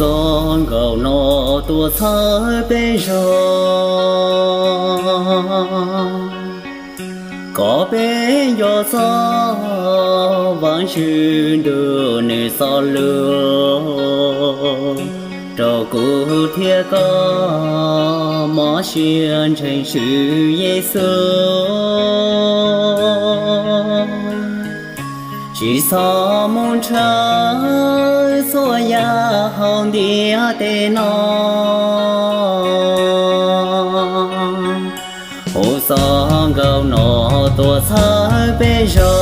Zaj nkauj no tuaj txhawb peb zog, kom peb nco txog Vajtswv nrog nws txoj lus, rau kuv thiab koj mob siab ntseeg Tswv Yexus. Tsis txhob mus nrhiav txhua yam hauv ntiaj teb no. Hu zaj nkauj no tuaj txhawb peb zog,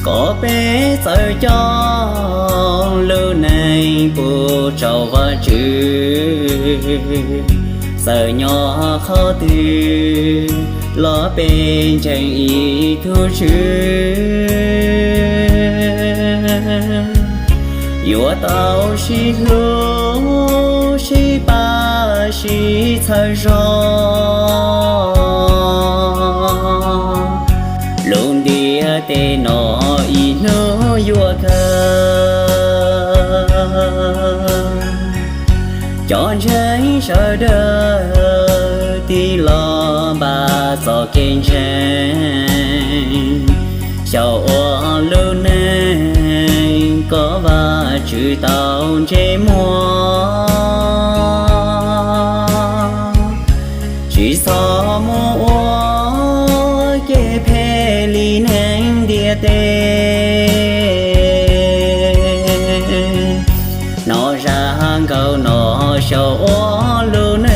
kom peb txawj coj lub neej pub rau Vajtswv. Txawm nyob qhov twg los peb ntseeg ib tug Tswv, yuav tau sib hlub sib pab sib txhawb zog. Lub ntiaj teb no ib hnub yuav kawg, cov ntseeg sawv daws tig los npaj txoj kev ntseeg, xyaum ua lub neej kom Vajtswv tau ntsej muag. Tsis txhob mus ua kev phem li neeg ntiaj teb. Hnov zaj nkauj no xyaum ua lub neej,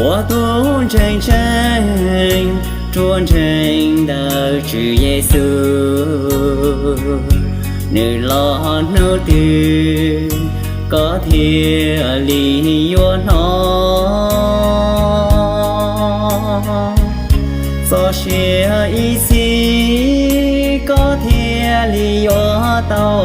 ua tus ntseeg tseeb, ruaj nreeg ntawm Tswv Yexus. Nws los hnub twg koj thiaj li yuav hnov. Txoj sia ib txhis koj thiaj li yuav tau.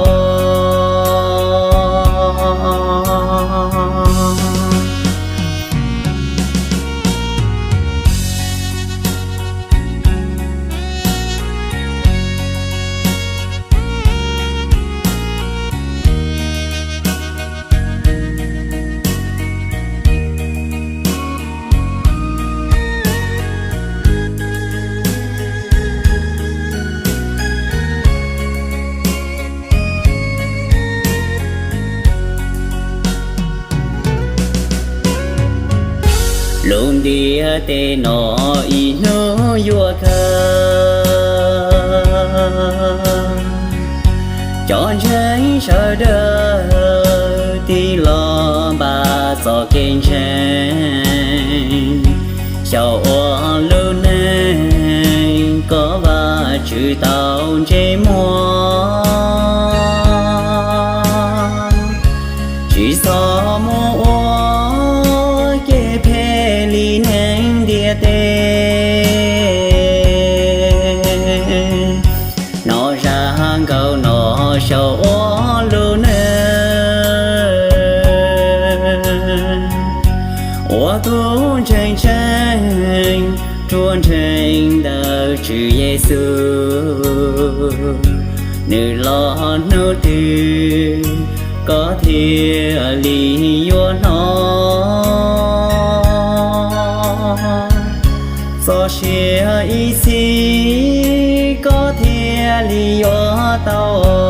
Lub ntiaj teb no ib hnub yuav kawg, cov ntseeg sawv daws tig los npaj txoj kev ntseeg, xyaum ua lub neej kom Vajtswv tau ntsej muag. Tsis txhob mus ua kev phem li neeg ntiaj teb. Hnov zaj nkauj no xyaum ua lub neej, ua tus ntseeg tseeb, ruaj nreeg ntawm Tswv Yexus. Nws los hnub twg koj thiaj li yuav hnov. Txoj sia ib txhis koj thiaj li yuav tau.